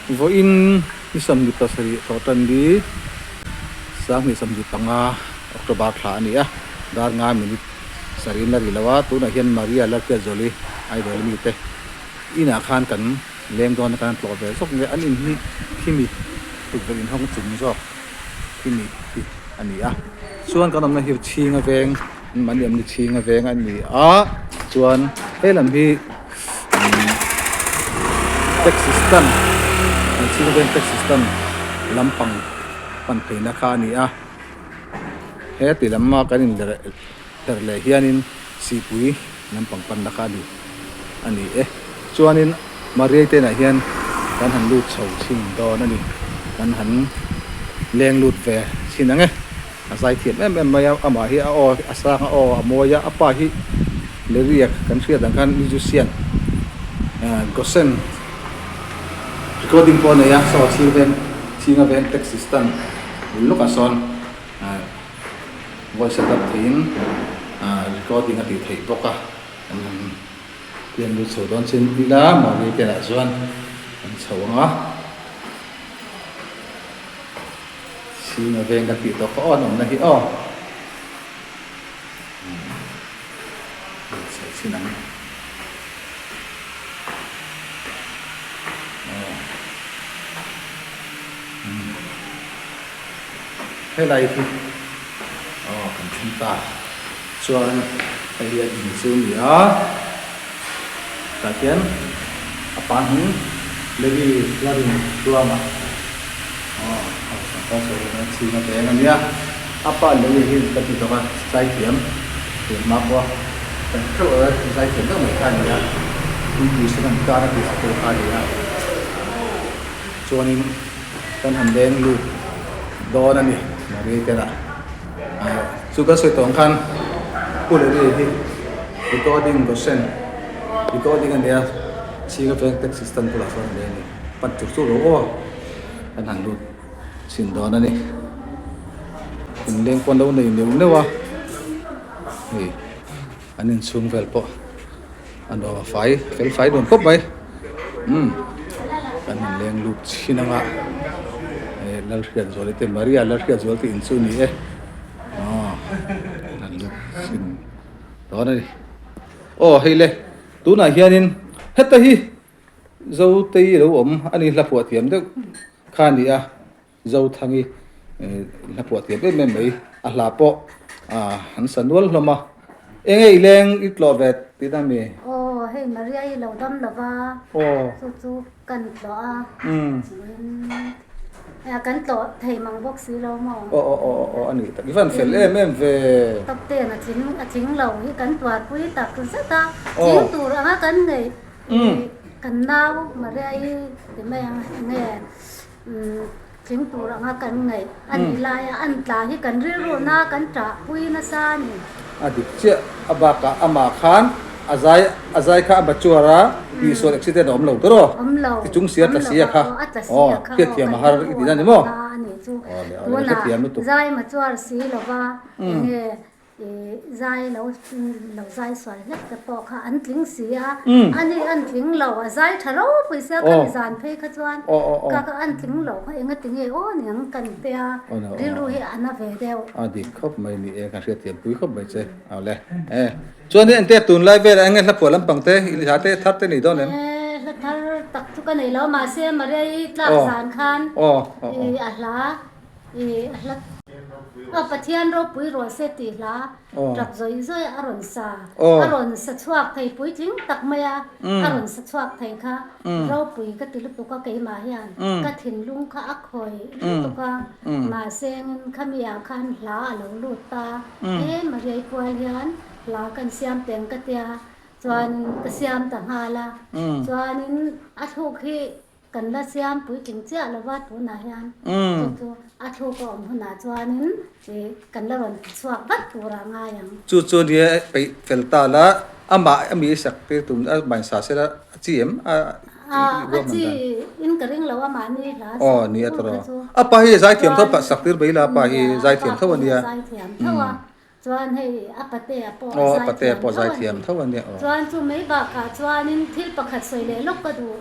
Vawiin ni 27 thawhtan ni 2025 October thla a ni a, dar nga minute sarih in la ri lo a, tunah hian Maria Lalhriatzawli Idol mite inah khan kan leng dawn a kan tlawh ve zawk nge an in hi khimi tukverh inhawng chung zawk khimi hi a ni a, chuan kan awmna hi chhinga veng an mahni awmna chhinga veng a ni a, chuan he lam hi. Taxi stand an chhung veng taxi stand lampang pan pheina kha a ni a he ti lam a kan in her leh hianin sihpui lampang panna kha a ni a ni e chuanin Maria te inah hian kan han lut chho chhin dawn a ni kan han leng lut ve chhin ang e. A zaithiam em em mai a, amah hi a aw a sang a aw a mawi a, a pa hi Leriak kan hriat ang khan musician Gosen recording pawh a nei a, saw chhing veng chhinga veng taxi stand bul lawkah sawn voice setup theihin recording a tih theih bawk a, kan han pian lut chho dawn chin ila mahni te lah chuan kan chho ang a. Chhinga veng kan tih tawh kha aw an awmna hi aw. Chho chhin ang. Helai hi aw kan thleng ta chuan hei hi a in chu a ni a tah hian a pa hnung Levi Larin Tluanga. Aw ka sawi a chhing a veng a nia a pa lei hi ka ti tawk a zaithiam tun hma pawh kan theuh a zaithiam deuh mai kha a ni a tuipui sen an kar a tih sak pawh kha a ni a chuanin kan han leng lut dawn a ni Maria te lah chu kan sawi tawh ang khan Pu Leli hi recording Goshen recording a nia chhing atang taxi stand bulah sawn a nei a ni. Pan tur chu lo aw kan han lut chhin dawn a ni inleng pawh an lo nei neuh neuh a hei an inchhung vel pawh a nuam a fai fel fai nuam khawp mai umm kan inleng lut chhin anga hei Lalhriatzuali te Maria Lalhriatzuali te in chu a ni e aw kan han lut chhin dawn a ni aw hei le tunah hianin heta hi. Zotei lo awm a ni hla phuah thiam deuh kha a ni a, Zothangi hla phuah thiam em em mai a hla pawh an sa nual hlawm a, eng nge i leng i tlawh ve tih na mi? Aw hei Maria i lo dam lo va, chu chu kan tlawh a, kan tlawh thei mang bawk si lo maw? Aw aw aw aw a ni tak, i van fel em em ve. Tawp ten a tling a tling lo hi kan tuarpui tak zet a, tling tur anga kan neih. I kan nau Maria i ti mai ang nge tling tur anga kan ngaih a nih laia an tla hi kan rilruhna kan ṭah pui nasa a ni. A dik chiah a bakah amah khan a zai a zai kha a mature a tihsual accident a awm lo tur aw Awm lo ti chung sia tla sia kha awm lo a tla aw sia kha aw hriatthiam kan a har i rilru tihna a ni maw na a nih chu aw le aw le tunah hrethiam lutuk zai mature si lova enge I zai lo lo zai sual hlek te pawh kha an tling si a, ani an tling lo a zai tha ropui sia kha mi zan phei kha chuan ka ka an tling lo kha enga ti nge aw niang kan pe a, rilru hi a na ve deuh. A dik khawp mai ni e, kan hriatthiam pui khawp mai che awle e. Chuan eng te tunlai velah eng nge hla phuah lampang te i hla te thar te nei dawn em? E hla thar tak chu ka nei lo mahse Maria i tlak zan khan i a hla I hla a Pathian ropui rawh se tih hla tap zawih zawih a rawn sa a rawn sa chhuak thei puitling tak mai a a rawn sa chhuak thei kha ropui ka ti lutuk a keimah hian ka thinlung kha a khawi lutuk a mahse khami ah khan hla a lo lut ta e Mariai pual hian hla kan siam teng ka tia chuanin ka siam ta nghal a chuanin a thluk hi Kan la siam puitling chiah lo va tunah hian chu chu a thluk a awm hunah chuanin kan la rawn ti chhuak vat tur a ngai ang. Chu chu nia peih fel ta la amah ami i sak tir tum a mai sa sela a chi em a A a chi in ka ring lo amah ni hla sak Aw nia tawh rawh a pa hi zaithiam tho pah sak tir mai la a pa hi zaithiam tho a nia. Zaithiam tho a Chuan hei a patea pawh a zaithiam tho a ni. Chuan chu mai bakah chuanin thil pakhat sawi leh lawk ka duh.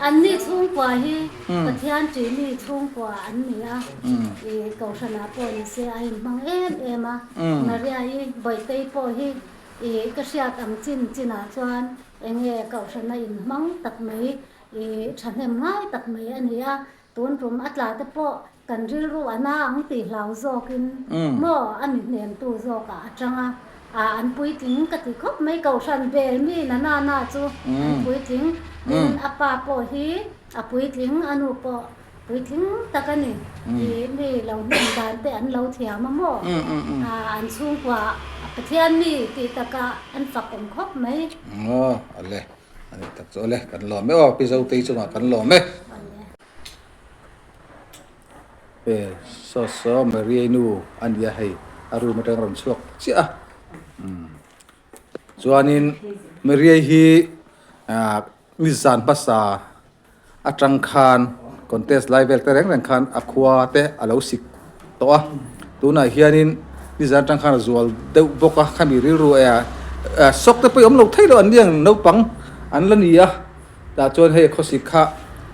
Anni chhungkua hi Pathian ṭihmi chhungkua an ni a, i Kohhranah pawh ni se a inhmang em em a. Maria-i Bawihtei pawh hi i ka hriat ang chin chinah chuan eng nge Kohhrana inhmang tak mai, i ṭhahnem ngai tak mai a ni a. Tun tum a tla te pawh kan rilru a na ang tih hlau zawkin maw a mi hnemtu zawkah a tang a, ah an puitling ka ti khawp mai Kohhran bel mi na na na chu an puitling tin a pa pawh hi a puitling a nu pawh puitling tak a ni ih mi lo hnem dan te an lo thiam a maw ah an chhungkua Pathian mi tih takah an fak awm khawp mai. Aw ale. A ni tak chu awle kan lawm e aw Pi Zotei chungah kan lawm e. E saw saw Maria-i nu a nia hei a room atang a rawn chhuak chiah a umm chuanin Maria-i hi ah nizan hmasa atang khan contest lai vel te reng reng khan a khua te a lo sik tawh a tunah hianin nizan atang khan a zual deuh bawk a khami rilru eh ah sawk te pawh i awm lo thei lo an ni ang naupang an la ni a tah chuan hei khawsik kha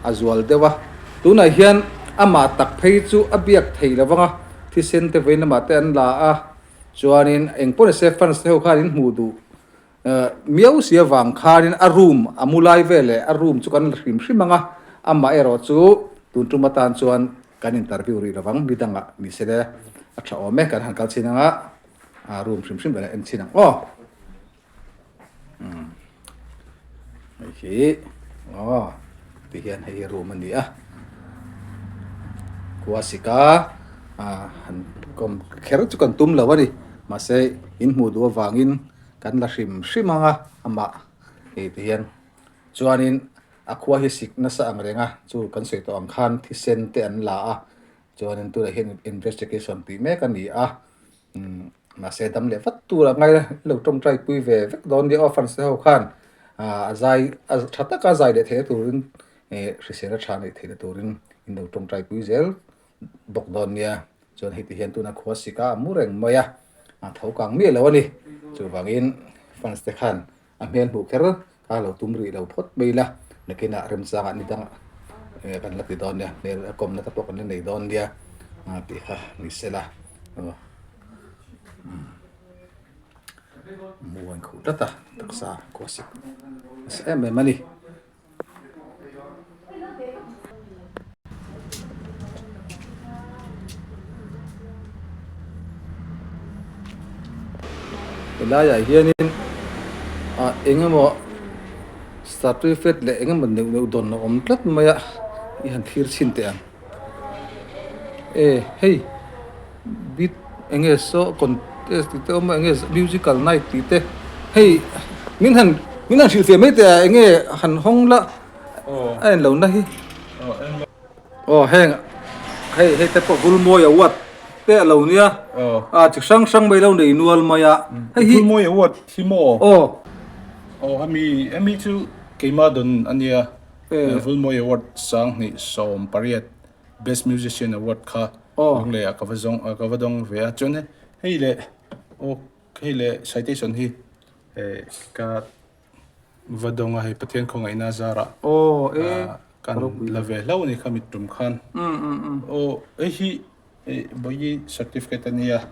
a zual deuh a tunah hian amah tak phei chu a biak thei lo vang a thisen te vawiin lamah te an la a chuanin engpawh nise fans te ho khan in hmuh duh Miau si avang khanin a room a mu lai vel leh a room chu kan la hrim hrim ang a, amah erawh chu tun tum atan chuan kan interview rih lovang, mi dangah ni se le a tha awm e, kan han kal chhin ang a, a room hrim hrim kan en chhin ang aw. Umm hei hi aw ti hian hei hi room a ni a, khua sika han kawm kher chu kan tum lo a ni, mahse in hmuh duh avangin Kan la hrim hrim ang a, amah hei ti hian chuanin a khua hi sik nasa ang reng a, chu kan sawi tawh ang khan thisen te an la a, chuanin tunah hian investigation tih mek a ni a, umm mahse dam leh vat tur a ngai lo tawngtai pui ve vek dawn nia aw fans te ho khan ah a zai a tha taka zai leh theihna turin eh hrisel a tha neih theihna turin in lo tawngtai pui zel bawk dawn nia. Chuan hei ti hian tuna khua sik a mu reng mai a, a tho kang miah lo a ni. Chuvangin fans te khan a hmel hmuh kher kha lo tum rih lo phawt mai ila, nakinah remchangah ni dangah kan la ti dawn nia, hmel a kawmna te pawh kan la nei dawn nia tih kha ni se la. Mu a inkhuh tlat a, taksa khua sik nasa em em a ni. Helaiah hianin ah eng emaw certificate leh eng emaw neuh neuh dawn a awm tlat mai a i han thlir chhin teh ang e hei bit eng nge saw contest tih te a awm a eng nge musical night tih te hei min han min han hrilhfiah mai teh a eng nge han hawng la a en lo na hi aw heng hei hei te pawh Vulmawi award te a lo nia a chi hrang hrang mai lo nei nual mai a hei hi Vulmawi award hi maw aw aw hemi hemi chu keimah dawn a nia Vulmawi award 2018 Best Musician Award kha Lunglei ah ka va zawng ka va dawng ve a chuan hei leh aw hei leh citation hi eh ka va dawng a hei Pathian khawngaihna zarah kan la ve hlauh a ni kha mittum khan aw hei hi Bawihi certificate a nia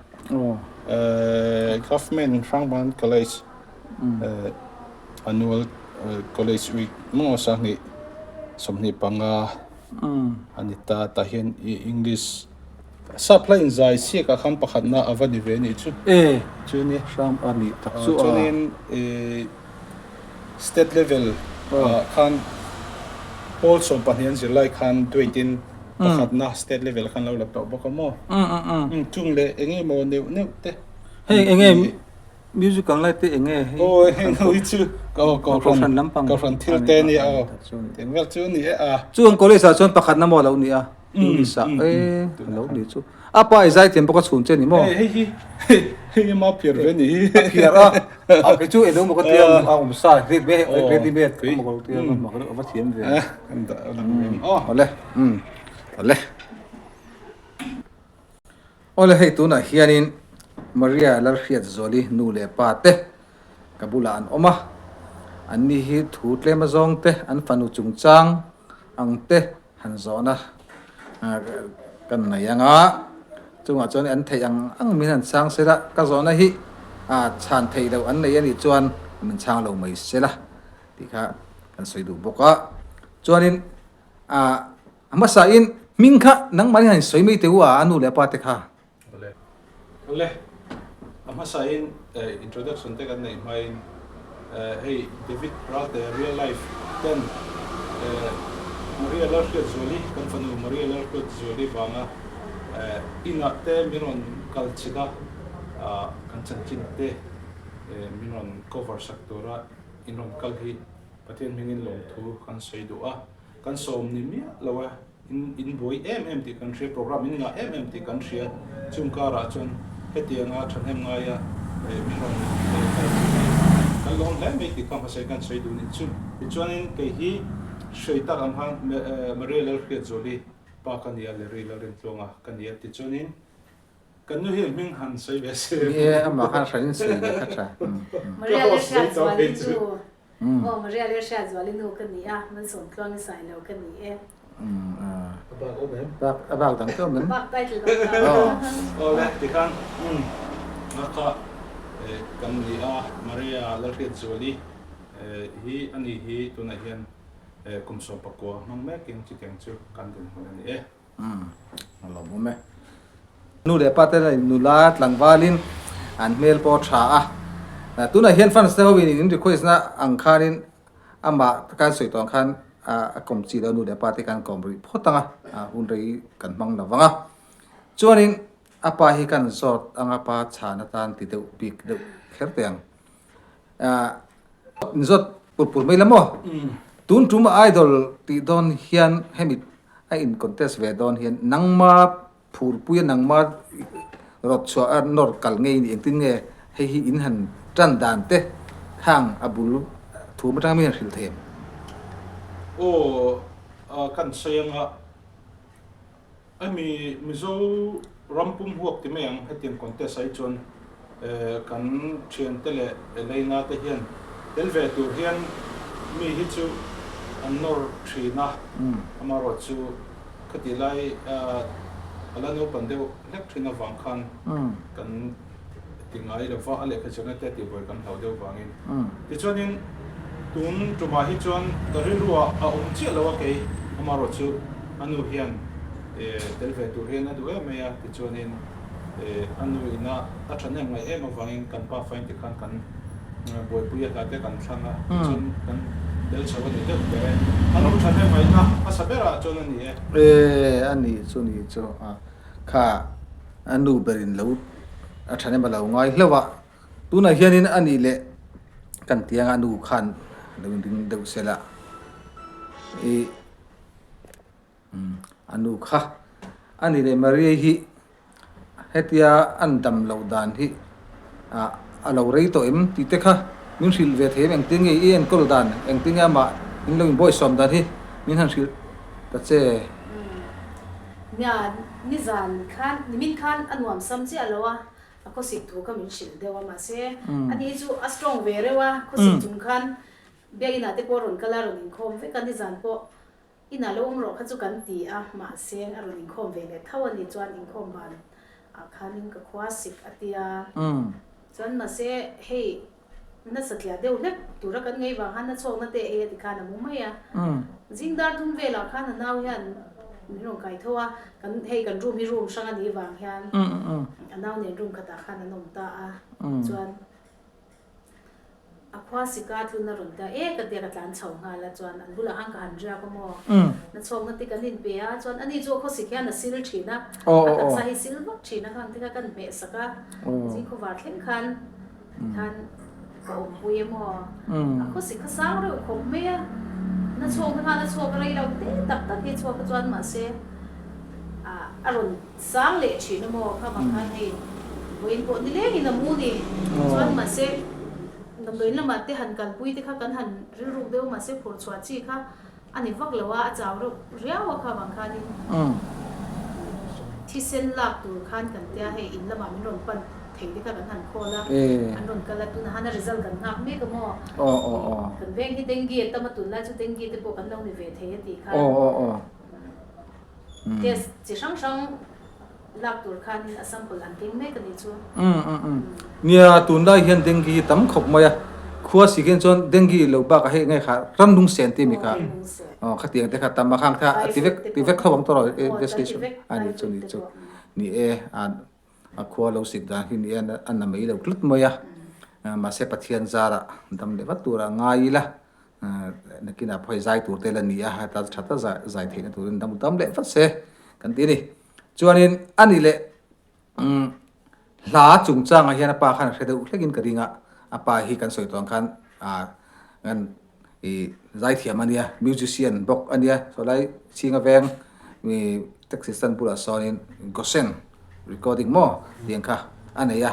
eh Government Hrangban College eh annual college week maw 2025. A ni ta, tah hian i English sap hla inzai siak ah khan pakhatna a va ni ve anih chu. E. Chu ni. Hram a nih tak chu a. Chuanin i state level ah khan pawl 12 an zirlai khan duet in pakhatna state level khan lo la tawh bawk a maw. Chung leh eng emaw neuh neuh te. Hei eng nge Musical night te eng nge hei? Aw heng ho hi chu aw kohhran lampang kohhran thil te ania aw eng vel chu ani e a. Chu an college ah chuan pakhat na maw a lo ni a English ah e a lo ni chu a pa i zai thiam bawk a chhun che ni maw? Hei hei hi hei hi ma phiar ve ni hi a phiar a a kei chu eng maw ka tia a awm sa ready made a maw ka lo tia a va thiam ve aw awle awle. Awle hei tunah hianin Maria Lalhriatzuali nu leh pa te ka bulah an awm a, anni hi thu tlem azawng te an fanu chungchang. ang te han zawhna kan nei ang a, chungah chuan an theih ang ang min han chhang sela, ka zawhna hi chhan theih loh an nei a nih chuan min chhang lo mai sela tih kha kan sawi duh bawk a. Chuanin a hmasain hming kha nangmahni han sawi mai teh u a, a nu leh a pa te kha. Awle. Awle. A hmasain introduction te kan neih hmain hei David Ralte real life ten Maria Lalhriatzuali kan fanu Maria Lalhriatzuali vanga inah te min rawn kal chilh a, kan chanchin te min rawn cover sak tura in rawn kal hi Pathian hmingin lawmthu kan sawi duh a, kan sawm ni miah lo a. In in buai em em tih kan hria, program in ngah em em tih kan hria. Chung karah chuan hetianga thahnem ngaia min rawn kal chu hi kan lawm hle mai tih kha hmasa in kan sawi duh nih chu. Tichuanin kei hi hruai tak ang khan Maria Lalhriatzuali pa ka ni a, Larry Lalrintluanga ka ni a. Tichuanin kan nu hian hming han sawi ve se. Ni e, amah khan hrain sawi ve kha tha. Maria Lalhriatzuali nu Aw Maria leh Hriatzuali nu ka ni a, Malsawmtluang i sai lo ka ni e. A bak awm em? Bak a bak dang te awm em? A bak title awm lo. Aw le tikhan umm a kha kan ni a, Maria Lalhriatzuali hi a ni hi tunah hian kum 19 hmang mekin chutiang chu kan dinhmun a ni e. Umm a lawm awm e. Nu leh pa te nula tlangvalin an hmel pawh a tha a, tunah hian fans te ho in in request na ang khanin amah kan sawi tawh ang khan a kawm chi lo nu leh pa te khan kawm rih phawt ang a, hun rei kan hmang lo vang a. Chuanin a pa hi kan zawt ang a pa chhan atan ti deuh bik deuh kher teh ang. In zawt pur pur mai la maw? Tun tum idol tih dawn hian hemi a in contest ve dawn hian nangma phurpuia nangma rawt chhuah a nawr kal ngei ni engtin nge hei hi in han tan dan te khang a bul thum atanga mi han hrilh thei em? Aw kan sawi anga Hemi Mizo ram pum huak ti mai ang hetiang contest ah hi chuan kan thiante leh Elaina te hian tel ve tur hian mi hi chu an nawr thin a, amaherawh chu khati lai a la naupan deuh hlek thin avang khan kan ti ngai lo va, a lehkha zirna te a tihbuai kan hlauh deuh vangin. Tichuanin tun tumah hi chuan ka rilruah a awm chiah lo a kei, amaherawh chu a nu hian tel ve tur hian a duh em mai a, tichuanin a nu ina a thahnem ngaih em avangin kan pa fain tikhan kan buaipui a hla te kan thlang a, tichuan kan tel chho a ni deuh ber e. A nu thahnem ngaihna hmasa berah chuan a ni e. E, a nih chu nih chu a kha. A nu berin lo a tha nem a lo ngai hlauh a, tunah hianin a nih leh kan ti anga a nu khan lo inring deuh sel a, ih a nu kha a nih leh Maria hi hetia an dam loh dan hi ah a lo rei tawh em tih te kha min hrilh ve thei em engtin nge i enkawl dan engtin nge amah in lo inbuaihsawm dan hi min han hrilh ta che. Nia, nizan khan, nimin khan a nuam sam chiah lo a, a khawsik thu kha min hrilh deuh a, mahse ani hi chu a strong ve reuh a, khawsik chung khan biakinah te pawh a rawn kal a, a rawn inkhawm vek a, nizan pawh inah lo awm rawh kha chu kan ti a, mahse a rawn inkhawm ve leh tho a ni chuan inkhawm ban ah khanin ka khua sik a tia, chuan mahse hei Na satliah deuh hlek tura kan ngei vang khan na chhawkna te ei a ti khan a mu mai a. Zing dar thum velah khan a nau hian min rawn kai tho a, kan hei kan room hi room hrang a nih vang hian a nau nen room khatah khan an awm ta a, chuan a khua sika tlun a rawn ta e ka tia ka tlan chho nghal a, chuan an bulah khan ka han riak a maw, na chhawkna te kan inpe a, chuan ani chu a khawsik hian a sil thin a, a taksa hi sil vak thin a, khang te kha kan hmeh sak a, zing khawvar thleng khan. Tikhan ka awmpui emaw? A khawsik kha sang reuh khawp mai a, na chhuak na khan a chhuak rei lo te tak tak hi chhuak a chuan mahse a rawn sang leh thin emaw kha vang khan hei vawiin pawh ni lengin a mu ni chuan mahse damdawiin lamah te han kalpui te kha kan han rilruk deuh mahse phurh chhuah chi kha A ni vak lo a, a chau reuh riau a kha vang khanin thisen lak tur khan kan tia hei in lamah min rawn pan thei te kha kan han khawl a, an rawn kal a, tunah han a result kan nghak mek a maw? Kan veng hi dengue a tam a, tunlai chu dengue te pawh kan lo ni ve thei a tih khan test chi hrang hrang lak tur khanin a sample an keng mek a nih chu. Nia, tunlai hian dengue hi tam khawp mai a, khua si khian chuan dengue lo bakah hei nge kha ramnung sen tih mi kha khatiang te kha tam a, khang kha a ti vek ti vek tho ang tawh rawh investigation a nih chu nih chu ni e a khua lo sik dan hi ni e a na mai lo tlat mai a, mahse Pathian zarah dam leh vat turah ngai ila nakinah pawh hei zai tur te la ni a, heta tha tak zai theihna turin dam dam leh vat se kan ti a ni. Chuanin a ni leh hla chungchangah hian a pa khan a hre deuh hlekin ka ring a, a pa hi kan sawi tawh ang khan kan ih zaithiam a nia musician bawk a nia sawlai chhinga veng ih taxi stand bulah sawnin Gosen recording maw tih ang kha a nei a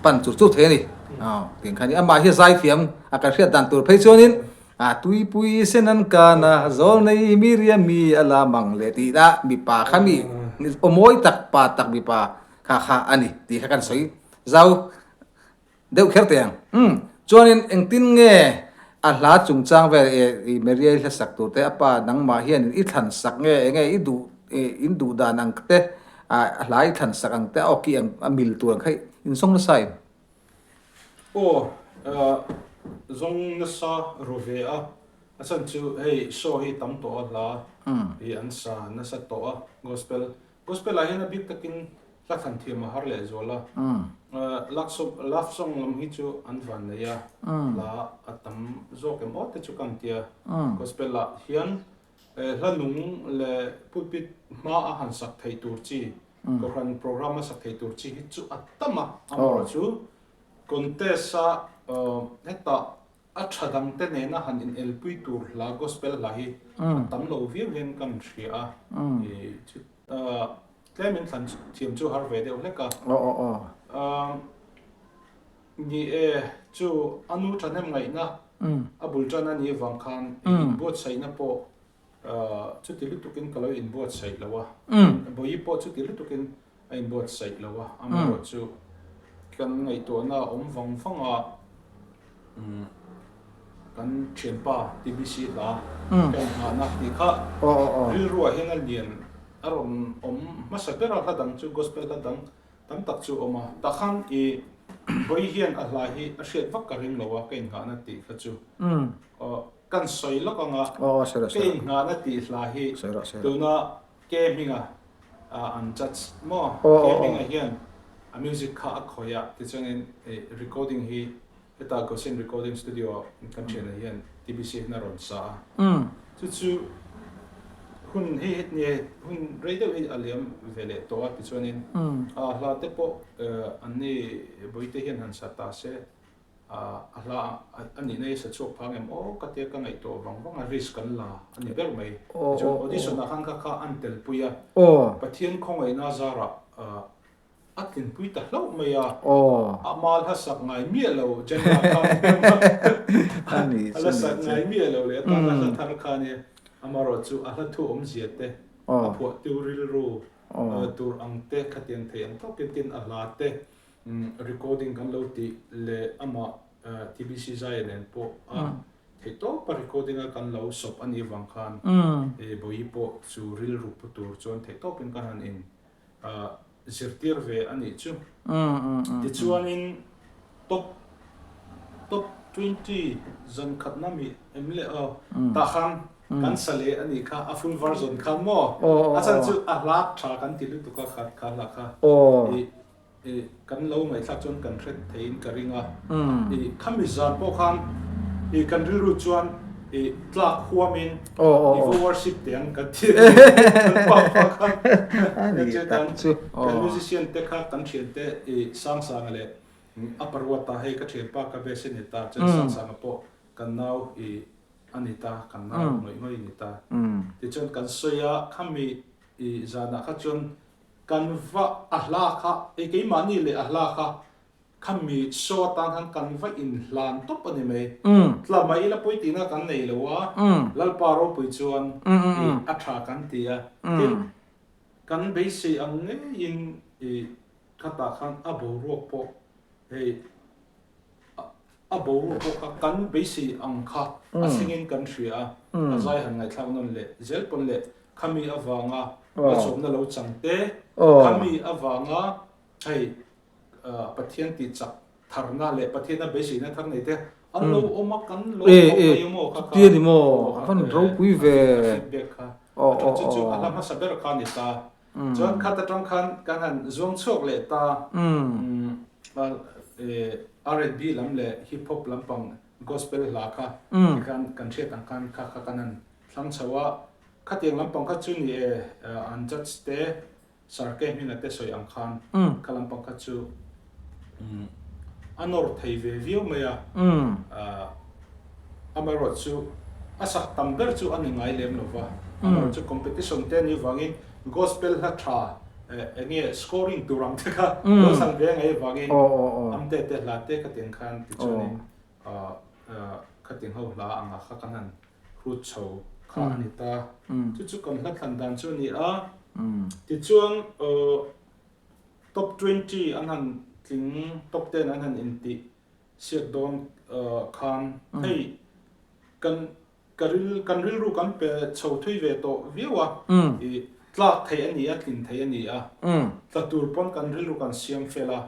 pan chur chur thei a ni aw tih ang kha a ni amah hi zaithiam a kan hriat dan tur phei chuanin a tuipui sen an kan a zawlnei Miriami a la mang leh tih la mipa kha mi aw mawi tak pa tak mipa kha kha a ni tih kha kan sawi zau. Deuh kher teh ang. Umm. Chuanin engtin nge a hla chungchang vel e i Meriai hla sak tur te a pa nangmah hianin i thlan sak nge enge i duh in duh dan ang te a hla i thlan sak ang te a awki ang a mil tur ang kha in zawng nasa em? Aw, zawng nasa ru ve a, a chhan chu hei show hi tam tawh a hla hi an sa nasa tawh a gospel Gospel ah hian a bik takin hla thlan thiam a har leh zual a, love song lam hi chu an van nei a, hla a tam zawk em aw te chu ka an tia. Gospel ah hian hla nung leh pulpit hma a han sak theih tur chi, kohhran program a sak theih tur chi hi chu a tam a, amaherawhchu contest a hetah A tha dangte nena han inelpui tur hla gospel hla hi a tam lo viau hian kan hria a, tlemin thlan thiam chu har ve deuh hlek a. Ni e, chu a nu thahnem ngaihna a bul tan a nih avang khan inbuatsaihna pawh chuti lutukin ka lo inbuatsaih lo a, Bawihi pawh chuti lutukin a inbuatsaih lo a, amaherawh chu kan ngaihtuahna a awm vang vang a, kan thianpa TBC hla ka inngahna tih kha rilruah hian a lian a rawn awm hmasa ber a, hla dang chu gospel hla dang tam tak chu a awm a, tah khan i Bawi hian a hla hi a hriat vak ka ring lo a ka inngahna tih kha chu kan sawi lawk ang a, ka inngahna tih hla hi tuna Ke hminga an judge maw? Ke hminga hian a music kha a khawih a, tichuanin recording hi heta Gosen Recording Studio kan thianah hian TBC hian a rawn sa a. Chu chu hun hei het ni hun rei deuh hi a liam ve leh tawh a, tichuanin a hla te pawh anni Bawihte hian han sa ta se. A hla a nihna hi sa chhuak phang em aw ka tia ka ngaihtuah vang vang a risk kan la a ni ber mai. Tichuan audition ah khan kha kha an telpui a, Pathian khawngaihna zarah a tlinpui ta hlauh mai a, a mal hla sak ngai miah lo genre khan a la sak ngai miah lo leh atan a hla thar kha a nia, amaherawhchu a hla thu awmzia te a phuahtu rilru tur ang te khatiang thei ang tawkin tin a hla te Recording kan lo tih leh amah TBC Zaia nen pawh a theih tawp a recording a kan lo sawp a nih avang khan Bawihi pawh chu rilru pu tur chuan theih tawpin ka han in zirtir ve a nih chu. Tichuanin top top 20 zan khatna mi em leh aw tah khan kan sa leh a nih kha a full version khan maw a chhan chu a hla tha kan ti lutuk a kha hla kha. I kan lo ngaihthlak chuan kan hre theiin ka ring a. I khami zan pawh khan i kan rilru chuan i tlak huamin i va worship teh ang kan ti a ni. Kan pa pa khan kan kan musician te kha kan thiante i Sangsanga leh a paruata hei ka thianpa ka best a ni ta chuan Sangsanga pawh kan nau i a ni ta kan nau ngawih ngawih a ni ta. Tichuan kan sawi a khami i zanah kha chuan Kan va a hla kha, ei keimahni leh a hla kha khami show atan khan kan va inhlan tawp a ni mai. Tla mai ila pawi tihna kan nei lo a, Lalpa ropui chuan i a tha kan ti a. Tin, kan beisei ang ngeiin i. Khatah khan a boruak pawh hei a boruak pawh kha kan beisei ang kha a thlengin kan hria a, a zai han ngaihthlak nawn leh zel pawn leh khami avanga malsawmna lo chang te, khami avanga hei Pathian tih chak tharna leh Pathiana beiseina thar nei te an lo awm a, kan lo awm mai maw kha kha a feedback kha chu chu a hla hmasa ber kha a ni ta. Chuan khat atang khan kan han zuang chhuak leh ta R&B lam leh hip hop lampang gospel hla kha tikhan kan hriat ang khan kha kha kan han thlang chho a, khatiang lampang kha chu ni e an judge te Sir K hminga te sawi ang khan kha lampang kha chu a nawr thei ve viau mai a, amaherawh chu a sak tam ber chu a ni ngai lem lo va, amaherawh chu competition te anih vangin gospel hla tha eng nge scoring tur ang te kha lo thlan ve ngai avangin amte te hla te khatiang khan tichuanin khatiang ho hla anga kha kan han hrut chho kha a ni ta. Chu chu kan hla thlan dan chu a ni a, tichuan Top 20 an han tling, top 10 an han intih siak dawn khan hei kan ka ril kan rilru kan pe chho thui ve tawh viau a, i tlak theih a ni a, tlin theih a ni a, tla tur pawn kan rilru kan siam fel a,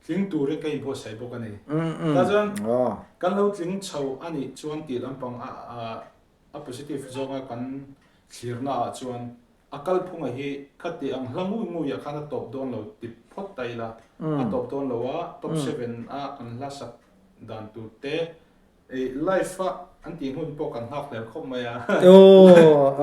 tling turin ka inbuatsaih bawk a ni. Tah chuan kan lo tling chho a nih chuan tih lampang a a positive zawnga kan thlirna ah chuan A kalphunga hi khati ang hla ngui ngui ah khan a tawp dawn lo ti phawt ta ila, a tawp dawn lo a, top seven a kan hla sak dan tur te, ei live a an tih hun pawh kan nghak hler khawp mai a,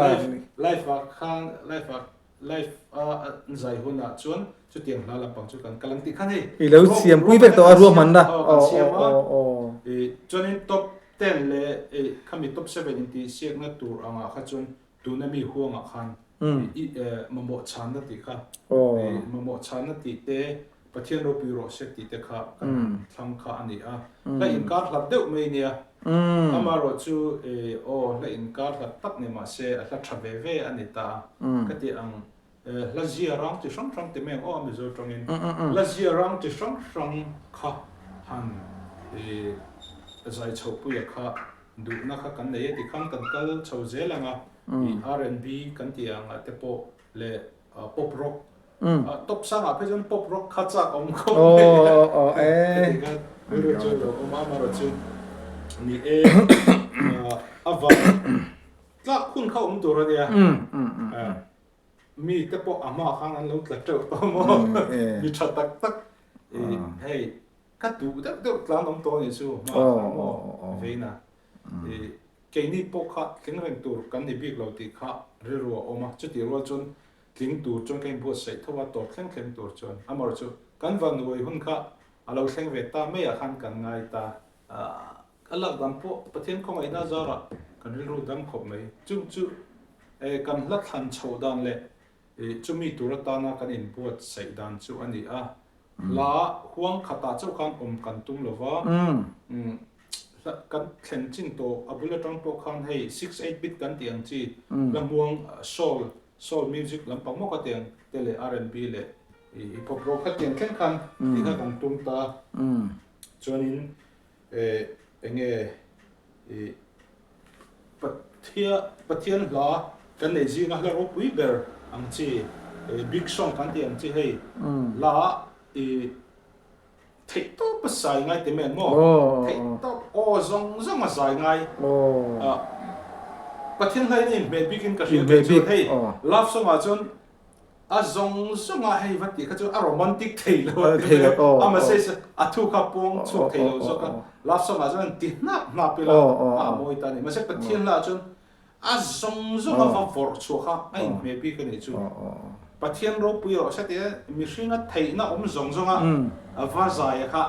live live ah khan live ah live a an zai hun ah chuan chutiang hla lampang chu kan kal ang tih khan hei I lo siam pui vek tawh a ruahmanna kan siam a, chuanin top ten leh ei khami top seven intih siakna tur angah kha chuan Tuna mi huangah khan i mamawh chhanna tih kha, mamawh chhanna tih te, Pathian ropui rawh se tih te kha kan thlang kha a ni a. Hla inkar hlat deuh mai nia. Amaherawh chu aw hla inkar hlat tak ni mah se a hla tha ve ve a ni ta a. Ka tih ang hla zia rang chi hrang hrang ti mai ang aw a Mizo tawngin. Hla zia rang chi hrang hrang kha han zai chhohpuia kha Duhna kha kan nei e tikhan kan kal chho zel ang a, i R&B kan tih ang ah te pawh leh pop rock top sang ah phei chuan pop rock kha chak awm khawp mai a, heti khan rilru chu lo awm a, amaherawh chu ni e a van tlak hun kha awm tur a nia, mi te pawh a hmaah khan an lo tla teuh tawh maw, mi tha tak tak i hei. Ka duh deuh deuh tlan awm tawh a nih chu hma kha maw veina i keini pawh kha tling reng tur kan ni bik lo tih kha rilru a awm a, chutih rual chuan tling tur chuan ka inbuatsaih tho a, tawp thleng thleng tur chuan amaherawh chu kan vannuai hun kha a lo thleng ve ta maiah khan kan ngai ta a lak dan pawh Pathian khawngaihna zarah kan rilru dam khawp mai chung chu kan hla thlan chhoh dan leh chumi tur atana kan inbuatsaih dan chu a ni a. Hla huang khatah chauh khan awm kan tum lo va, hla kan thlen chin tawh a bul atang pawh khan hei 6-8 bit kan tih ang chi hla hmuang soul, soul music lampang maw ka ti ang te leh R&B leh hip hop rock kha tiang thleng khan tih kha kan tum ta. Chuanin eng nge ih Pathia Pathian hla kan neih zinga hla ropui ber ang chi ih big song kan tih ang chi hei hla ih theih tawp a zai ngai ti mai ang maw theih tawp aw zawng zawng a zai ngai ah Pathian hla in a inhmeh bik in ka hria kei chuan hei love song ah chuan A zawng zawng a hei va tih kha chu a romantic thei lo a ti mai a, a message a thu kha puang chhuak thei lo zawk a, love song ah chuan an ti hnap hnap ila a a mawi ta a ni. Mahse Pathian hla ah chuan a zawng zawng a va vawrh chhuah kha a inhmeh bik a nih chu. Pathian ropui rawh se tia mihringa theihna awm zawng zawng a a va zai a kha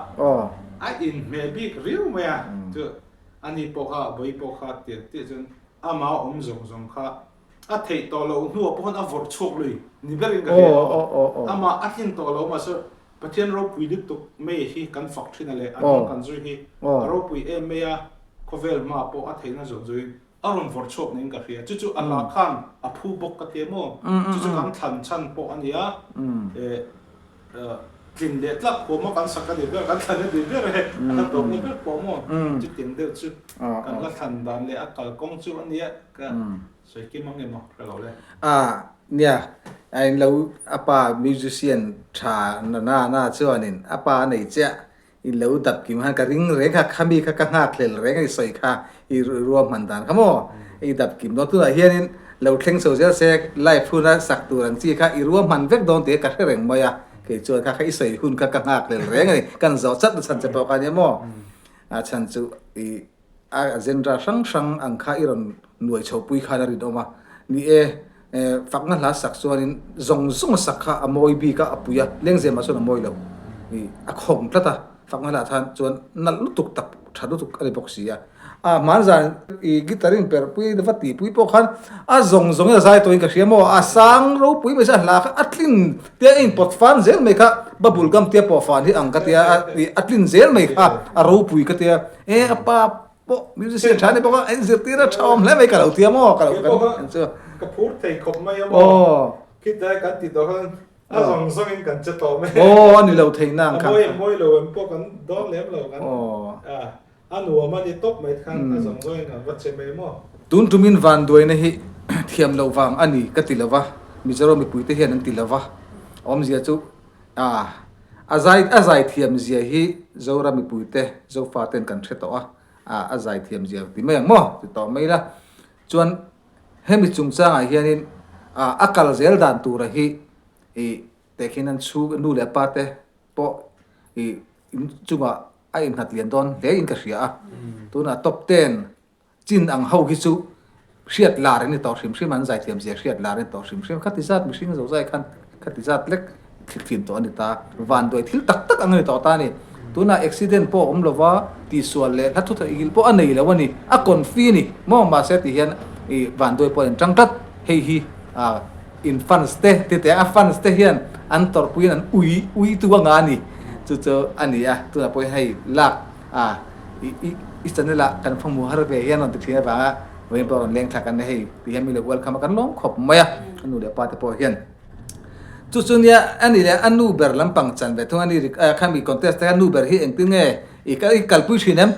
a inhmeh bik riau mai a, chu ani pawh kha a bawi pawh kha tiang tih chuan ama awm zawng zawng kha A theih tawh loh hnuah pawh khan a vawrh chhuak lui ni berin ka hria a, amah a tlin tawh lo mahse Pathian ropui lutuk mai hi kan fak thin a leh a hnung kan zui hi a ropui em mai a, khawvel hmaah pawh a theihna zawng zuiin a rawn vawrh chhuak niin ka hria. Chu chu a hla khan a phu bawk ka ti a maw? Chu chu kan thlan chhan pawh a ni a, Tlin leh tlak huam a kan sak a ni ber, kan thlan a ni ber e, a hla tawpna ber pawh maw chutiang deuh chu kan hla thlan dan leh a kalkawng chu a nia ka sawi kim ang emaw hre lo le. A nia, a in lo a pa musician tha na na na chuanin a pa a nei chiah i lo dap kim khan ka ring reng kha, khami kha ka nghak hlel reng a i sawi kha i ruahman dan kha maw i dap kim dawn tunah hianin lo thleng chho zel se live huna sak tur ang chi kha i ruahman vek dawn tih ka hre reng mai a, kei chuan kha kha i sawi hun kha ka nghak hlel reng a ni, kan zawh chat na chhan che pawh kha nia maw a chhan chu i a genre hrang hrang ang kha i rawn nuai chho pui khan a rinawm a, ni e fakna hla sak chuanin zawng zawng a sak kha a mawi bik a, a pui a, lengzemah chuan a mawi lo, ih a khawng tlat a, fakna hla khan chuan nalh lutuk tak tha lutuk a ni bawk si a, a hmanzan ih guitar in perh pui va tih pui pawh khan a zawng zawngin a zai tawhin ka hria maw, a sang ropui mai se a hla kha a tlin tia a inpawt fan zel mai kha bubble gum tia pawh fan hi ang ka tia a tlin zel mai kha a ropui ka tia. E a pa pawh musician tha ni bawk a, in zirtir a tha awm hle mai ka lo tia maw ka lo kan chu. Ka phur thei khawp mai a maw. Khitlai kan ti tawh khan a zawng zawng in kan che tawh mai. Aw a ni lo thei nang kha. A mawi mawi lo em pawh kan dawn lem lo kan a nuam a ni tawp mai khan a zawng zawng in kan va che mai maw. Tun tumin vanduaina hi thiam loh vang a ni ka ti lo va, Mizoram mipuite hian an ti lo va, awmzia chu A, a zai a zaithiam zia hi Zoram mipuite Zofa ten kan hre tawh a, a a zaithiam zia ti mai ang maw ti tawh mai la. Chuan hemi chungchangah hianin a a kal zel dan tura hi ih tehkhin an chhung nu leh pa te pawh ih in chungah a innghat lian dawn hle in ka hria a. Tunah top ten Chin ang ho hi chu hriat lar an ni tawh hrim hrim a, an zaithiam zia hriat lar an ni tawh hrim hrim a, khati zat mihring zo zai khan khati zat lek thlithlin tawh a ni ta, vanduai thil tak tak ang a ni tawh ta a ni. Tunah accident pawh a awm lo va, tihsual leh hla thuthaih igil pawh a nei lo a ni, a confi a ni maw mahse ti hian ih vanduai pawh a inṭang tlat, hei hi ah in fans te ti teh a fans te hian an tawrhpuiin an ui ui tu anga a ni, chu chu a ni a, tunah pawh hian hei lak A, i, i, i channel ah kan fahmu har ve hian rawn ti thin avanga vawiin pawh rawn leng thlak an ni hei ti hian mi lo welcome a kan lawm khawp mai a, a nu leh pa te pawh hian. Chu chu nia a ni leh a nu ber lampang chan ve thung a ni khami contest te kha nu ber hi engtin nge i i kalpui thin em?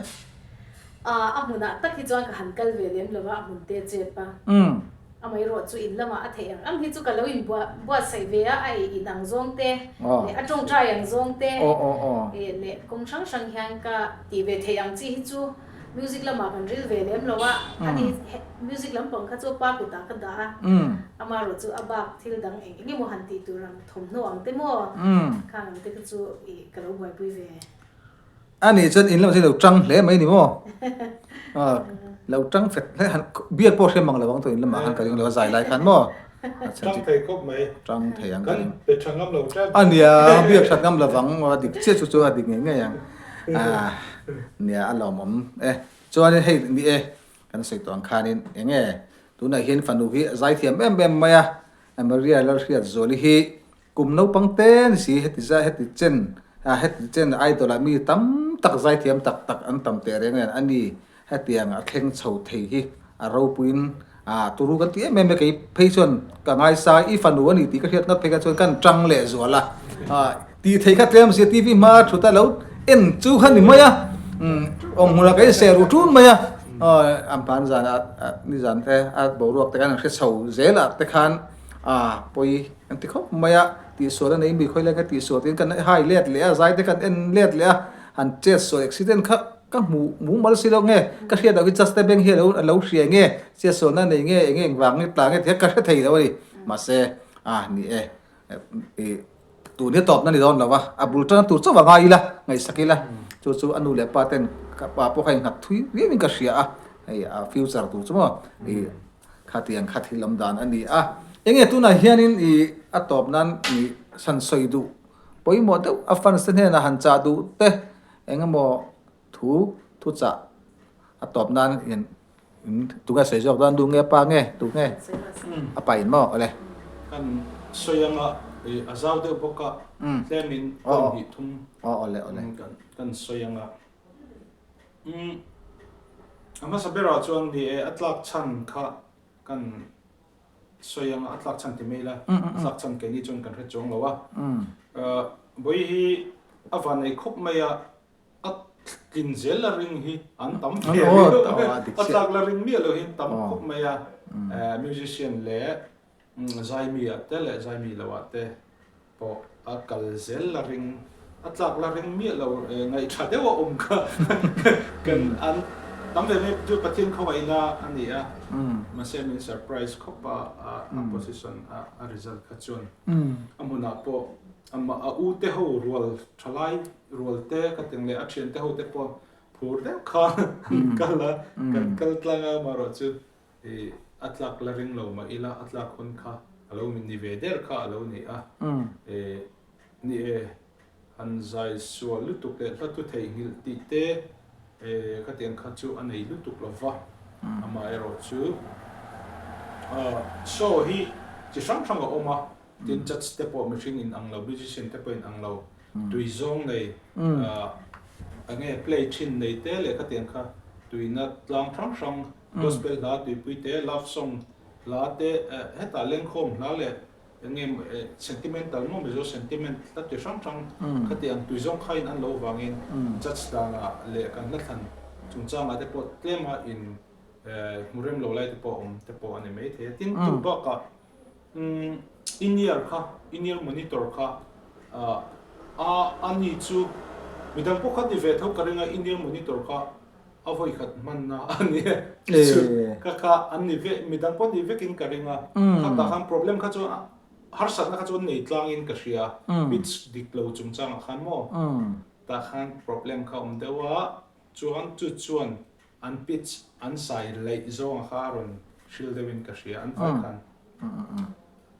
A, a hmunah tak hi chuan ka han kal ve lem lo va, a hmun te chep a. Amaherawh chu in lamah a theih ang ang hi chu ka lo in buatsaih ve a, a ei in ang zawng te leh a tawngtai ang zawng te leh kawng hrang hrang hian ka tih ve theih ang chi hi chu music lamah kan ril ve lem lo a, ani music lampang kha chu pa kutah ka dah a, amaherawh chu a bak thil dang eng eng emaw han tih tur ang thawmhnaw ang te maw khang ang te kha chu ka lo buaipui ve. A nih chuan in lamah chuan i lo tang hle mai ni maw? Lo tang fet hle han biak pawh hre mang lo ang tawh in lamah khan ka ring lo a zai lai khan maw? Tang thei khawp mai. Tang thei ang ka ring. Kan pe tha ngam lo tlat. A nia biak that ngam lovang a dik chiah chu chu a dik ngei ngei ang. Nia a lawmawm e. Chuanin hei ni e kan sawi tawh ang khanin eng nge tunah hian fanu hi a zai thiam em em mai a Maria Lalhriatzuali hi Kum naupang te ni si heti zai heti chen ah heti chen idol ah mi tam tak zaithiam tak tak an tam teh reng nen a ni hetiang a thleng chho thei hi a ropuiin ah turu kan ti em em e kei phei chuan ka ngaisa i fanu a ni tih ka hriat ngat phei kha chuan kan tang leh zual a ah tih theih kha tlem sia TV hma thut a lo en chu kha ni mai a umm awm hmunah ka inseh ruh tun mai a aw an pan zan ah nizan te a boruak te khan an hre chho zel ah te khan ah pawi An ti khawp mai a, tihsual a nei mi khawi lai kha tihsual tiin kan hai let leh a, zai te kan en let leh a, han chet sual accident kha ka hmu mumal si lo nge, ka hriat loh hi just te beng hi alo alo hria nge, chet sualna a nei nge eng eng vang nge tla nge tih kha ka hre thei lo a ni. Mahse a ni e, ih tun hi tawpna ni dawn lo a, a bul tana tur chauh a ngai ila, ngaihsak ila, chu chu a nu leh pa ten ka pa pawh kha innghat thui viau in ka hria a, hei a future tur chu maw ih Khatiang kha thil awm dan a ni a. Enge tunah hianin i a tawp nan i san sawi duh pawimawh deuh a fans te hnenah han chah duh te eng emaw thu thu chah a tawp nan in in tunge sawi zawk dawn duh nge pa nge duh nge a pa in maw awle. Kan sawi anga i a zau deuh bawk a tlemin point hnih thum kan sawi anga. Umm a hmasa berah chuan ni e a tlak chhan kha kan sawi ang a, a tlak chhan ti mai ila, a tlak chhan keini chuan kan hre chuang lo a. Bawihi hi a vanei khawp mai a, a tlin zel la ring hi an tam ve riau a tlak la ring miah lo hi an tam khawp mai a, musician leh zaimi ah te leh zaimi lo ah te pawh a kal zel la ring a tlak la ring miah lo ngaihtha deuh a awm kha kan an tam ve mai chu Pathian khawngaihna a ni a, mahse min surprise khawp a a position a result kha chuan a hmunah pawh amah a u te ho rual thalai rual te ka teng leh a thian te ho te pawh phur deuh khan an kal a, kan kal tlang a amaherawhchu i a tlak la ring lo mah ila a tlak hun kha a lo ni ve der kha a lo ni a, e ni e han zai sual lutuk leh hla thu theihnghilh tih te e khatiang kha chu a nei lutuk lo va, amaherawhchu show hi chi hrang hrang a awm a. Tin, judge te pawh mihring in ang lo, musician te pawh in ang lo, tui zawng nei, enge play thin nei te leh khatiang kha tuina tlang hrang hrang, gospel hla tuipui te, love song hla te, hetah lengkhawm hla leh enge sentimental maw Mizo sentiment hla ti hrang hrang khatiang tui zawng kha in an lo vangin judge danah leh kan hla thlan chungchangah te pawh tlema in hmu rem lo lai te pawh awm te pawh a ni maithei a. Tin, chu bakah In-ear kha, in-ear monitor kha a a ni chu midang pawh kha ni ve tho ka ring a, in-ear monitor kha a vawi khat hmanna a ni a, chu kha kha an ni ve, midang pawh ni vekin ka ring a, khatah khan problem kha chu harsatna kha chu an nei tlangin ka hria, pitch dik lo chungchangah khan maw tah khan problem kha awm deuh a, chuan chu chuan An pitch an sai laih zawnga kha a rawn hril deuhin ka hria an vai khan.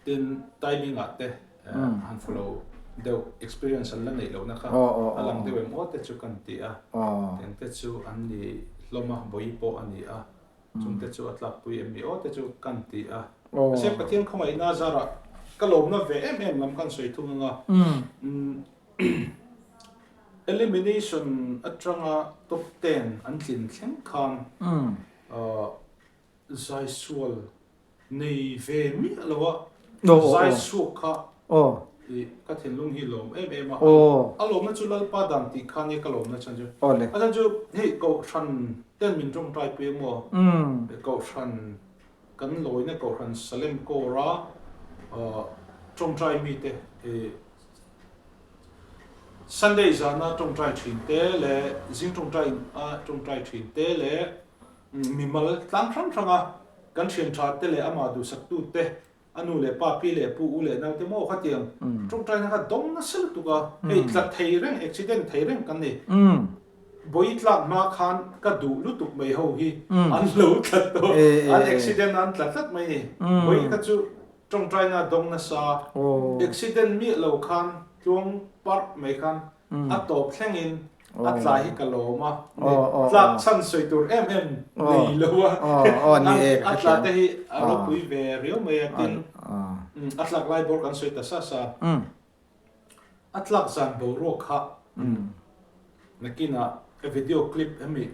Tin timing ah te han follow deuh experience an la neih lohna kha a lang deuh em aw te chu kan ti a. Tiang te chu an ni hlawm a, bawi pawh a ni a, chung te chu a tlakpui em ni aw te chu kan ti a. Mahse Pathian khawngaihna zarah ka lawmna ve em em lam kan sawi thung ang a. Elimination atanga top ten an tlin thleng khan zai sual nei ve miah lo a, zai chhuak kha ka thinlung hi lawm em em a, a lawmna chu Lalpa dan tih kha nia ka lawmna chhan chu. A chhan chu hei Kohhran ten min tawngtai pui a maw, Kohhran kan lawina Kohhran Salem Corps-a tawngtai mite Sunday zana tawngtai thin te leh zing tawngtai a tawngtai thin te leh mimal tlang hrang hrang a kan thian tha te leh amah duhsak tu te a nu leh pa pi leh pu u leh nau te maw khatiang tawngtai na kha dawng nasa lutuk a hei tla thei reng accident thei reng kan ni bawi tlak hma khan ka duh lutuk mai ho hi an lo tla tawh an accident an tla tlat mai ni bawi kha chu Tawngtaina dawng nasa, accident miah lo khan tluang parh mai khan a tawp thlengin a tla hi ka lawm a, tlak chhan sawi tur em em nei lo a, a tla te hi a ropui ve riau mai a, tin a tlak lai bawr kan sawi ta sa sa. A tlak zan boruak kha nakinah video clip hemi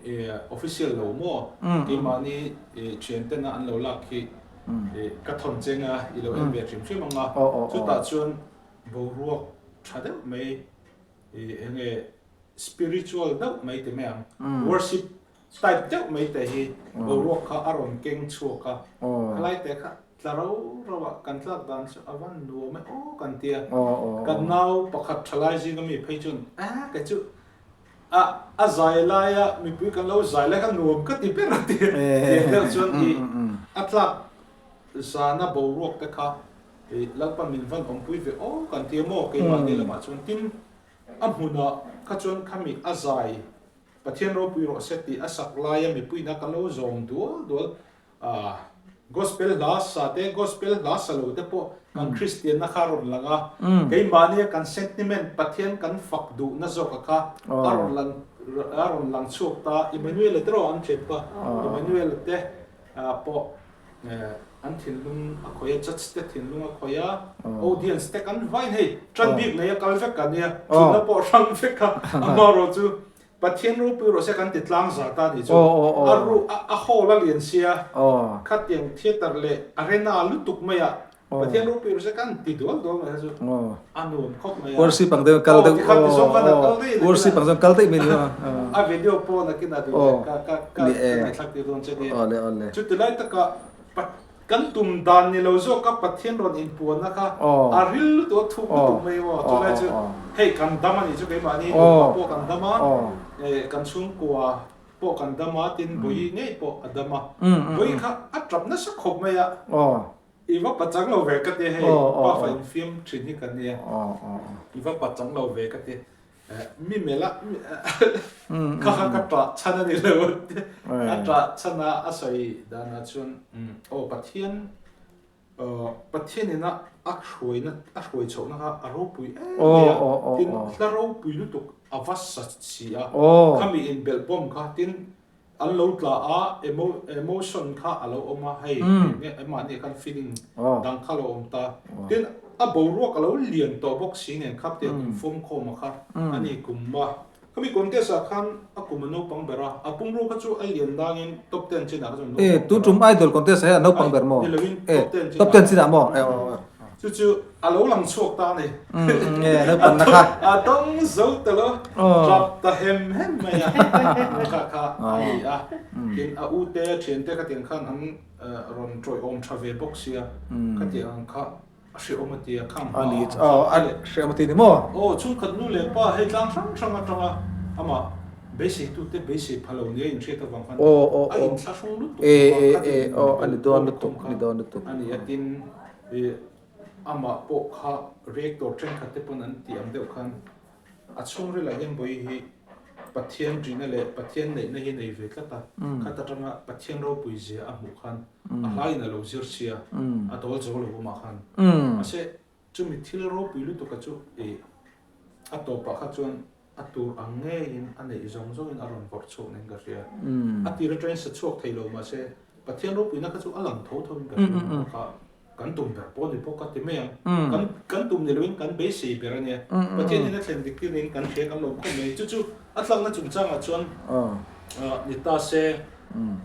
official lo maw keimahni thian tena an lo lak khi ka thawn cheng a i lo en ve hrim hrim ang a, chutah chuan boruak tha deuh mai enge spiritual deuh mai ti mai ang worship type deuh mai te hi boruak kha a rawn keng chhuak a, khalai te kha Tla rau rau ah kan tlak dan chu a van nuam e aw kan ti a, kan nau pakhat tha lai zing ami phei chuan ah kei chu a a zai lai a mipui kan lo zai lai kha nuam ka ti ber a ti a, tiang deuh chuan i a tlak zana boruak te kha i Lalpan min van awmpui ve aw kan ti a maw keimahni lamah chuan tin a hmunah kha chuan khami a zai Pathian ropui rawh se tih a sak laia mipuiin a kan lo zawm dual dual A Gospel hla sa te, Gospel hla sa lo te pawh kan Kristianna kha a rawn lang a. Keimahnia kan sentiment, Pathian kan fak duhna zawka kha a rawn lang a rawn lang chhuak ta. Emmanuel-a te erawh an ṭhian pa. Emmanuel-a te pawh an thinlung a khawih a, judge te thinlung a khawih a, audience te kan vain hei ṭan bik nei a kal vek kan nia, ṭhutna pawh hrang vek a, amaherawhchu Pathian ropui rawh se kan ti tlang zat a nih chu. A ru a hall a lian sia, khatiang theatre leh arena lutuk maiah. Pathian ropui ru se kan ti dual dual mai kha chu a nuam khawp mai a. Worship ang deuh kal deuh. Aw tikhan ti zawng khan a kal daih a. Worship ang zawng kal daih mai ni maw. A video pawh nakin a duh leh ka ka ka ngaihthlak tir dawn che nia. Awle awle. Chuti lai taka kan tum dan ni lo zawk a Pathian rawn inpuanna kha a ril lutuk a thuk lutuk mai maw. Chulai chu hei kan dam a nih chu keimahni nupa pawh kan dam a, kan chhungkua pawh kan dam a, tin Bawihi ngei pawh a dam a. Bawihi kha a tap nasa khawp mai a. I va pachang lo ve ka ti hei, pa fa infiam thin hi ka nia. I va pachang lo ve ka ti. Mi mela kha kha ka tah chhan a ni lo a tah chhan a a sawi danah chuan aw Pathian Pathian ina a hruaina a hruai chhohna kha a ropui em mai a tin hla ropui lutuk a va sa si a khami inbelh bawm kha tin An lo tla a, emotion kha a lo awm a, hei mahni khan feeling dang kha a lo awm ta. Tin, a boruak a lo lian tawh bawk si nen kha tiang infawm khawm a kha a ni kum a. Khami contest ah khan a kum a naupang ber a, a pumru kha chu a lian dangin top ten chinah kha chuan a naupang ber a. E, tun tum idol contest ah hian a naupang ber maw? Ni loin top ten chinah. Top ten chinah maw? E aw aw. Chu chu a lo lang chhuak ta a ni. Nge naupang na kha. A tawng zo ta lo. Tap ta hem hem mai a. Kha kha a ni a. Tin a u te thian te khatiang khan an rawn tawihawm tha ve bawk sia. Khatiang ang kha a hrehawm a ti a khang hma. A ni a hrehawm a ti ni maw? Aw chhungkhat nu leh pa hei tlang hrang hrang atanga amah beiseitute beisei pha lo nia inhriat avang khan a inthlahrung lutuk lutuk kha a ni a tin I amah pawh kha reactor thenkhat te pawn an tih ang deuh khan a chhungril ah hian Bawihi hi Pathian ṭihna leh Pathian neihna hi nei ve tlat a, khat atanga Pathian ropui zia a hmuh khan a hlaiin a lo zir sia, a dawl zo lo amah khan. Mahse chumi thil ropui lutuk a chu i a tawpah kha chuan A tur ang ngeiin a neih zawng zawngin a rawn vawrh chhuak nen ka hria. A tir atangin sa chhuak thei lo mahse Pathian ropuina kha chu a lang tho tho in ka hria a kha kan tum ber pawh ni bawk a ti mai ang. Kan kan tum ni loin kan beisei ber a nia. Pathian in a thlen dik tir niin kan hria kan lo khawp mai. Chu chu a tlakna chungchangah chuan ni ta se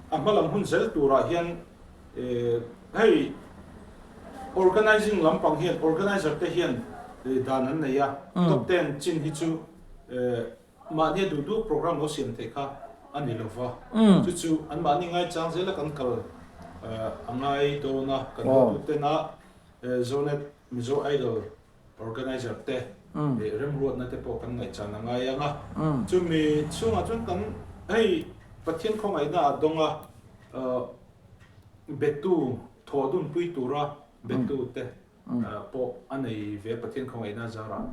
a hma lam hun zel turah hian hei Organizing lampang hian organizer te hian dan an nei a, top ten chin hi chu mahnia duh duh program lo siam theih kha a ni lo va, chu chu an mahni ngaichang zela kan kal a ngai dawn a, kan hotu tena Zonet Mizo Idol organizer te remruatna te pawh kan ngaihchan a ngai ang a, chumi chhungah chuan kan hei Pathian khawngaihna a dawng a. Betu thawh dunpui tura betu te pawh a nei ve Pathian khawngaihna zarah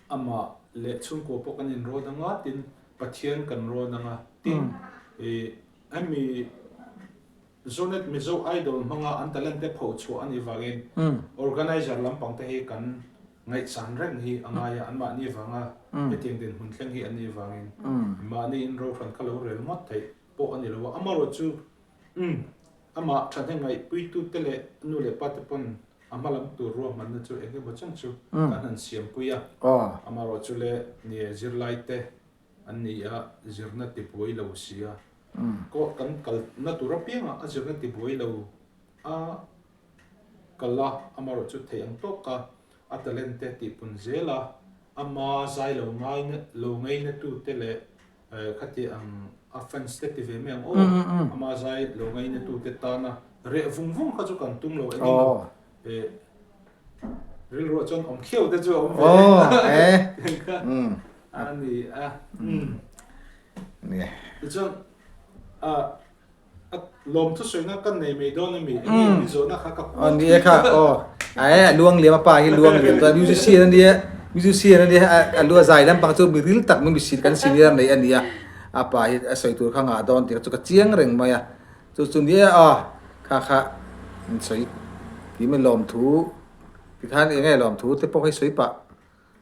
amah leh chhungkua pawh kan inrawn anga tin Pathian kan rawn anga tin hemi Zonet Mizo Idol hmanga an talent te phoh chhuah a nih vangin organizer lampang te hi kan ngaihsan reng hi a ngai a, anmahni vanga hetiang dinhmun thleng hi an nih vangin mahni inrohran kha lo rel ngawt theih. pawh a ni lo a, amaherawh chu umm amah thahnem ngaihpuitute leh nu leh pa te pawn a hma lam tur ruahmanna chu eng emaw chang chu kan han siampui a, amaherawh chu le nie zirlai te an ni a, zirna ti buai lo si a, kawh kan kalna tur apiangah a zirna ti buai lo a kal a, amaherawh chu theih ang tawk a a talent te tihpun zel a, ama zai lo ngai lo ngaina tute leh Khati ang a fans te ti ve mai ang aw, ama zai lo ngaina tu te tana reh vung vung kha chu kan tum lo eng emaw rilruah chuan awm khiau te chu a awm ve e kha a ni a. Tichuan A lawm thusawiina ka nei mai dawn ami? Enge min zawhna kha ka Aw ni e kha aw ae a luang liam a pa hi luang liam chuan musician a nia musician a nia a lu a zai lampang chu mi ril tak mai mihring kan senior nei a nia a pa hi a sawi tur kha ngah dawn tih kha chu ka chiang reng mai a chu chu ni e aw kha kha in sawi tih mai lawmthu tikhan enge lawmthu te pawh hi sawi pah.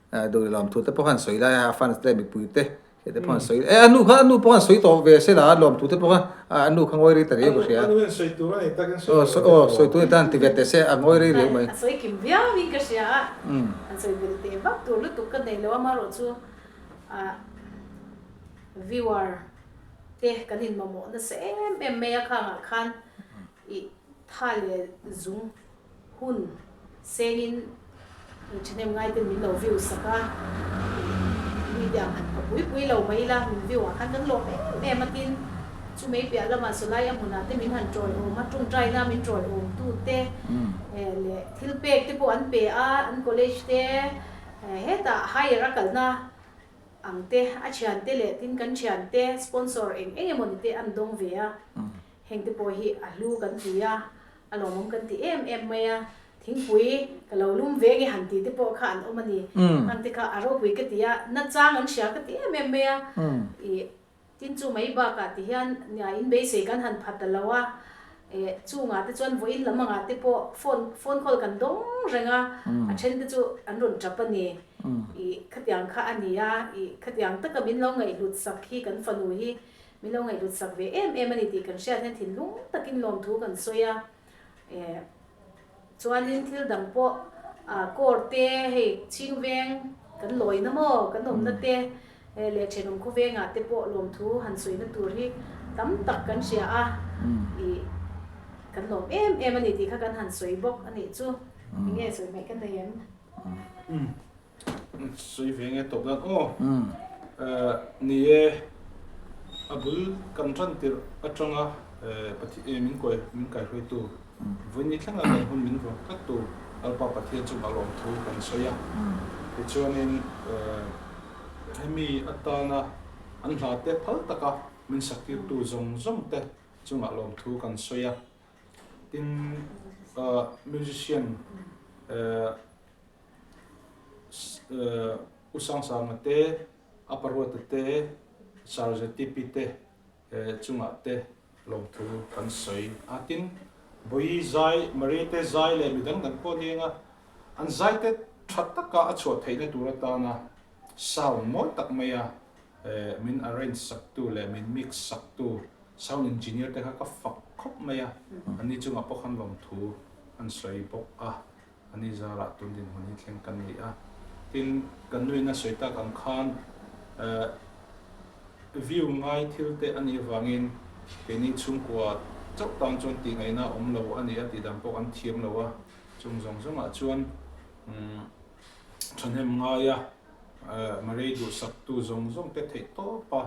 Duh lawm thu te pawh khan sawi lai a, fans te mipui te he te pawh an sawi e a nu kha a nu pawh an sawi tawh ve se la lawm thu te pawh kha a nu kha ngawi rei ta riau ka hria. A nu hian sawi tur a nei takin sawi tur aw sawi tur a nei tan ti ve teh se a ngawi rei riau mai. A sawi kim viau in ka hria a, an sawi belh teh vak tur lutuk ka nei lo a amaherawh chu viewer te kan inmamawh nasa em em mai a khangah khan i tha leh zung. Hun sengin thahnem ngaiten min lo view sak a, mite ang han pha pui pui lo mai ila min view ah khan kan lawm em em a tin chu mei piah lamah sawlai a hmunah te min han tawiawm a, tawngtaina min tawiawm tu te leh thil pek te pawh an pe a, an college te hetah higher a kalna ang te a thiante leh tin kan thiante sponsor eng eng emawni te an dawng ve a, heng te pawh hi a hlu kan ti a. A lawmawm kan ti em em mai a, thingpui ka lo lum ve nge han tih te pawh kha an awm a ni. Hang te kha a ropui ka ti a, nachang an hria ka ti em em mai a. Ih, tin chu mai bakah ti hian nia in beisei kan han phat ta lo a, eh chungah te chuan vawiin lam angah te pawh phone phone call kan dawng reng a, a then te chu an rawn tap a ni. Ih, khatiang kha a ni a, ih khatiang taka min lo ngaihhlut sak hi kan fanu hi Min lo ngaihhlut sak ve em em a ni tih kan hriat hian thinlung takin lawmthu kan sawi a. Eh, chuanin thil dang pawh ah court te hei chhingveng kan lawina maw kan awmna te eh leh thenawm khawvengah te pawh lawmthu han sawina tur hi tam tak kan hria a. Ih, kan lawm em em a ni tih kha kan han sawi bawk a nih chu. Enge sawi hmaih ka nei em? Sawi ve nge tawp dan aw. Ni e, a bul kan tan tirh atanga Pathian min kawi min kaihruaitu vawiin ni thlenga kan hun min vawng tlattu Lalpa Pathian chu a lawmthu kan sawi a. Tichuanin hemi atana an hla te phal taka min saktirtu zawng zawng te chungah lawmthu kan sawi a. Tin, musician U Sangsanga te, a Paruata te, Sir ZTP te chungah te lawmthu kan sawi a. Tin, Bawi zai, Maria te zai leh midang dang pawh ni anga an zai te tha taka a chhuah theihna tur atana sound mawi tak maia min arrange saktu leh min mix saktu sound engineer te kha ka fak khawp mai a, anni chungah pawh khan lawmthu an sawi bawk a. A ni zarah tun dinhmun hi thleng kan ni a. Tin, kan nuin a sawi tak ang khan view ngai thil te a nih avangin keini chhungkua chauh tan chuan tih ngaihna a awm lo a ni a tih dan pawh kan thiam lo a. Chung zawng zawngah chuan thahnem ngaia Marei duhsaktu zawng zawng te theih tawp a,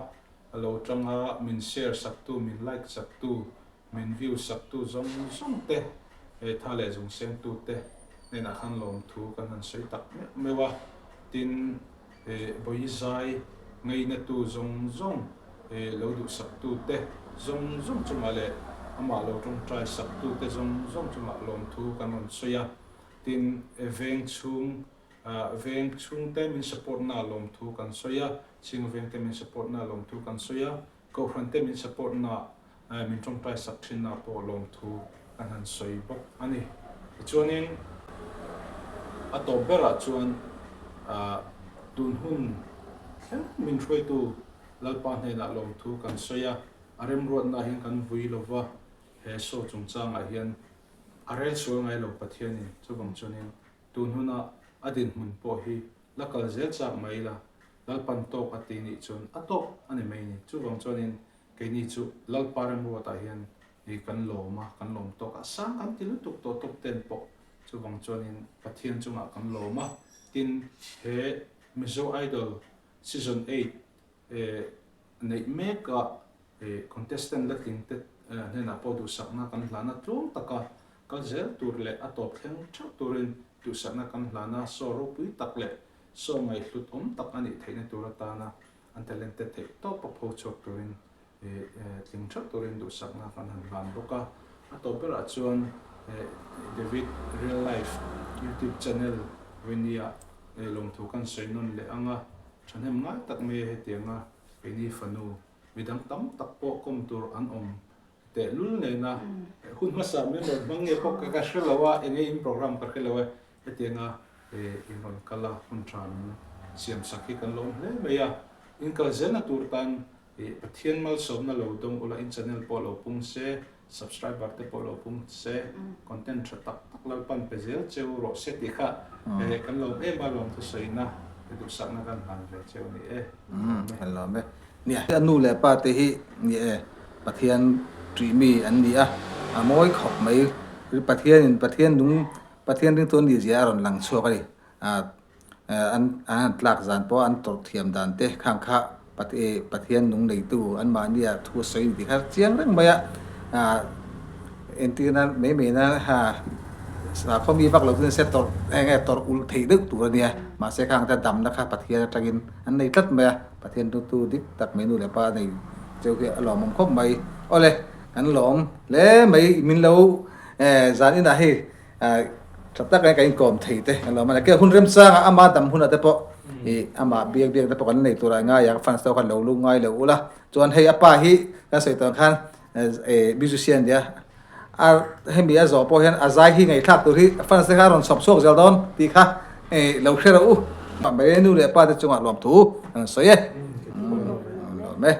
a lo tanga min share saktu, min like saktu, Min view saktu zawng zawng te, he tha leh zung sengtu te hnenah khan lawmthu kan han sawi tak meuh meuh a, tin he Bawi zai ngainatu zawng zawng, he lo duhsaktu te zawng zawng chungah leh amah lo tawngtai saktu te zawng zawng chungah lawmthu kan rawn sawi a, tin veng chhung veng chhungte min support na lawmthu kan sawi a, chhing vengte min support na lawmthu kan sawi a. Kohhran te min support na min tawngtai sak thin na pawh lawmthu kan han sawi bawk a ni. Tichuanin a tawp berah chuan tun hun thleng min hruaitu Lalpa hnenah lawmthu kan sawi a, a remruatna hian kan vui lova, he show chungchangah hian a rel sual ngai lo Pathianin, chuvang chuanin tun huna a dinhmun pawh hi la kal zel chak mai la, Lalpan tawk a ti nih chuan a tawk a ni mai ni. Chuvang chuanin keini chu Lalpa remruatah hian i kan lawm a, kan lawm tawk a, sang kan ti lutuk tawh tawp ten pawh. Chuvang chuanin Pathian chungah kan lawm a, tin he Mizo Idol Season 8 neih meka contestant la tling te hnenah pawh duhsakna kan hlan a, tlawm taka kal zel tur leh a tawp thleng theuh turin duhsakna kan hlan a, saw ropui tak leh Saw ngaihhlut awm tak a nih theihna tur atana an talent te theih tawp a pho chhuak turin tling theuh turin duhsakna kan han hlan bawk a. A tawp berah chuan David Real Life YouTube channel Winnie-ah lawmthu kan sawi nawn leh ang a, thahnem ngai tak mai a hetianga keini fanu midang tam tak pawh kawm tur an awm tehlul nena hun hmasa min rawn hmang nge pawh ka hre lo a, enge in program ka hre lo e. Hetianga in rawn kal a, hun tha min siam sak hi kan lawm hle mai a. In kal zelna tur tan Pathian malsawmna lo dawng ula, in channel pawh lo pung se, subscriber te pawh lo pung se, content tha tak tak Lalpan pe zel cheu rawh se tih kha kan lawm em a, lawmthu sawina te duhsakna kan hlan ve cheu a ni e. Kan lawm e. Nia, a nu leh pa te hi ni e, Pathian ṭih mi an ni a, a mawi khawp mai. Pathianin Pathian nung. Pathian ringtu an nihzia a rawn lang chhuak a ni. An an han tlak zan pawh an tawrh thiam dan te khang kha Pathian nung neitu anmahnia thu a sawi tih kha chiang reng mai a. Entir nan mai mai nan ha sakhaw mi vak lo chu nise tawrh eng nge tawrh ulh theih deuh tur a nia. Mahse khang te damna kha Pathian atangin an nei tlat mai a. Pathian ringtu dik tak mai nu leh pa nei cheu hi a lawmawm khawp mai. Awle kan lawm hle mai min lo zan inah hei Tha tak in kan inkawm thei te kan lo hman a, kei hun remchanga ama dam hunah te pawh ih amah biak biak te pawh kan nei tur ah ngai a, fans te khan lo lu ngai lo ula, chuan hei a pa hi kan sawi tawh ang khan eh musician nia a hemi a zawh pawh hian a zai hi ngaihthlak tur hi fans te kha a rawn chhawp chhuak zel dawn tih kha eh lo hre rawh u, Mary nu leh pa te chungah lawmthu an sawi e, lawm e.